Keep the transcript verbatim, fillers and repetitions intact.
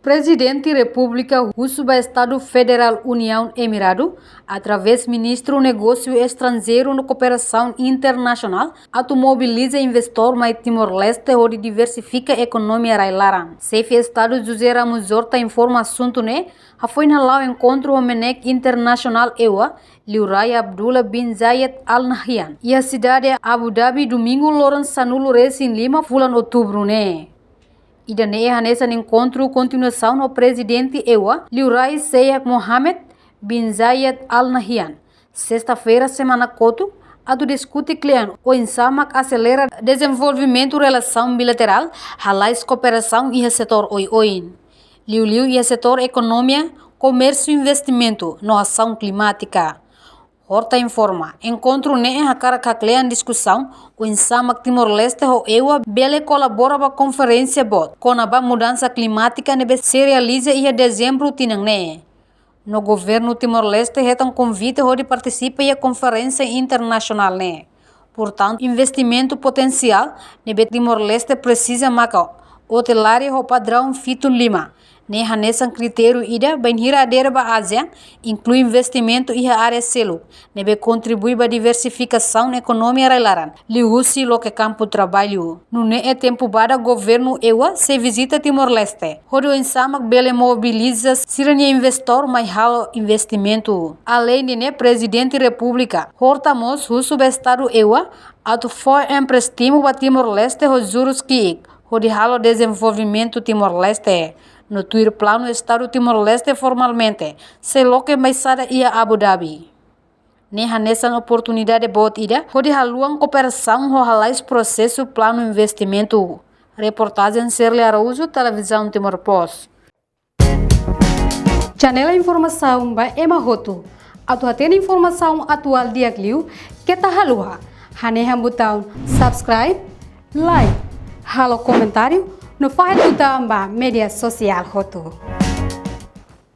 Prezidente Repúblika husu ba Estadu Federal Uniaun Emiradu, através Ministru Negósiu Estranjeiru no Kooperasaun Internasionál, atu mobiliza investór mai Timor-Leste hodi diversifika ekonomia rai-laran. Xefe Estadu José Ramos Horta informa asuntu ne'e hafoin hala'o enkontru ho MNEK Internasionál EWA, Liurai Abdullah bin Zayed Al Nahyan, iha sidade Abu Dhabi, Domingu loron sanulu resin lima fulan Outubru ne'e. Ida-ne'e hanesan enkontru kontinuasaun ho Prezidente EWA, Liurai Sheikh Mohammed bin Zayed Al Nahyan, sesta-feira semana kotuk, atu diskute kle'an oinsá mak aselera dezenvolvimentu relasaun bilaterál, halais kooperasaun iha setór oioin, liuliu iha setór ekonomia, komérsiu, investimentu no asaun klimátika. Horta informa, enkontru ne'e hakarak hakle'an diskusaun oinsá mak Timor-Leste ho EWA bele kolabora ba konferénsia boot kona-ba mudansa klimátika ne'ebé sei realiza iha Dezembru tinan ne'e. No governu Timor-Leste hetan konvite hodi partisipa iha konferénsia internasionál ne'e. Portantu, investimentu potensiál ne'ebé Timor-Leste presiza maka otelaria ho padraun fitun lima, ne'e hanesan kritériu ida bainhira adere ba ASEAN, inklui investimentu iha área seluk ne'ebé kontribui ba diversifikasaun ekonomia rai-laran, liuhusi loke kampu traballu. Nune'e tempu badak governu EWA sei vizita Timor-Leste, hodi oinsá mak bele mobiliza sira-nia investór mai halo investimentu. Aleinde ne'e, Prezidente Repúblika Horta mós husu ba Estadu EWA atu fó empréstimu ba Timor-Leste ho jurus ki'ik, hodi halo dezenvolvimentu Timor-Leste. No tuir planu, Estadu Timor-Leste formalmente sei loke embaixada iha Abu Dhabi. Ne'e hanesan oportunidade boot ida hodi haluan kooperasaun ho halais prosesu planu investimentu. Reportajen Shirley Araújo, Televizaun Timor Post. Janela informasaun ba ema hotu. Atu hatene informasaun atuál di'ak liu, keta haluha hanehan butaun subscribe, like, halo komentáriu, no fahe tutan ba média sosiál hotu.